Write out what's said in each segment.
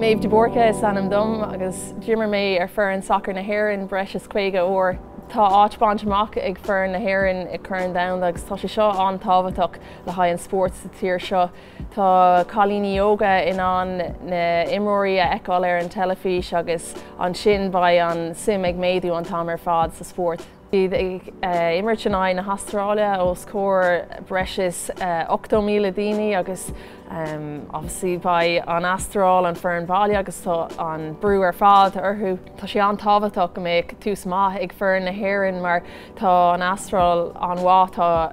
Méabh de Búrca is ainm dom agus d'imir mé ar foireann sacair na hÉireann breis is 50 uair. Tá áit bainte amach ag foireann na hÉireann i Corn Domhanda agus tá sé seo an-tábhachtach le haghaidh an spórt sa tír seo. Tá cailíní óga in ann na imreoirí a fheiceáil ar an teilifís agus ansin beidh an suim ag méadú an t-am ar fad sa spórt. Iad ag imirt in aghaidh na hAstráile os comhair breis is 80,000 daoine agus obviously beidh an Astráil an foireann baile agus tá an brú ar fad orthu. Tá sé an-tábhachtach go mbeadh tús maith ag foireann na hÉireann mar tá an Astráil an-mhaith, tá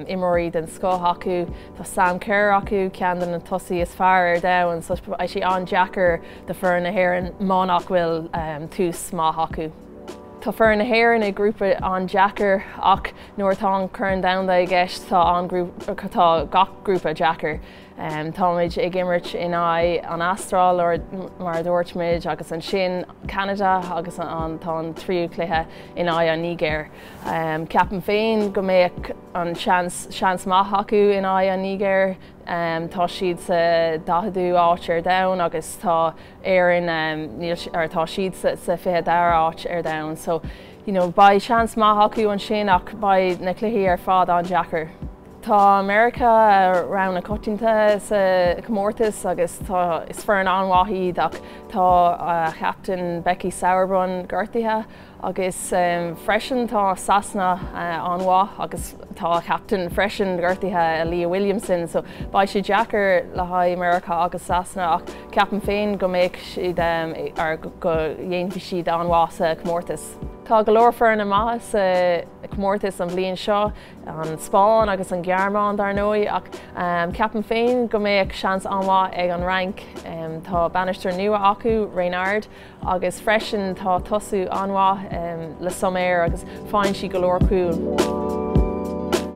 imreoirí den scoth acu, tá Sam Kerr acu, ceann de na tosaí is fearr ar domhan, so beidh sé an-deacair do foireann na hÉireann má nach bhfuil tús maith acu. Tá foireann na hÉireann i grúpa an-deacair ach nuair atá an Corn Domhanda i gceist tá an tá gach grúpa deacair. Táimid ag imirt in aghaidh an Astráil mar a dúirt muid agus ansin Ceanada agus an tá an tríú cluiche in aghaidh an Nigéir. Ceapaim féin go mbeadh an seans seans maith acu in aghaidh an Nigéir. Tá siad sa 40ú áit ar domhan agus tá Éirinn níl or tá siad sa 22ú áit ar domhan so you know beidh seans maith acu ansin ach beidh na cluichí ar fad an-deacair. Tá Meiriceá rogha na coitianta sa chomórtas agus tá is foireann an-mhaith iad ach tá a chaptaen Becky Sauerbrunn gortaithe Agus freisin tá Sasana an-mhaith agus tá a chaptaen freisin gortaithe, Leah Williamson, so beidh sé deacair le haghaidh Meiriceá agus Sasana ach ceapaim féin go mbeidh siad or go dhéanfaidh siad an-mhaith sa chomórtas. Tá go leor foirne maithe sa chomórtas an bhliain seo, an Spáinn agus an Ghearmáin dar ndóigh ach ceapaim féin go mbeadh seans an-mhaith ag an Fhrainc. Tá bainisteoir nua acu, Renard, Agus freisin tá tosaí an-mhaith Le Sommer agus faigheann sí go leor cúil.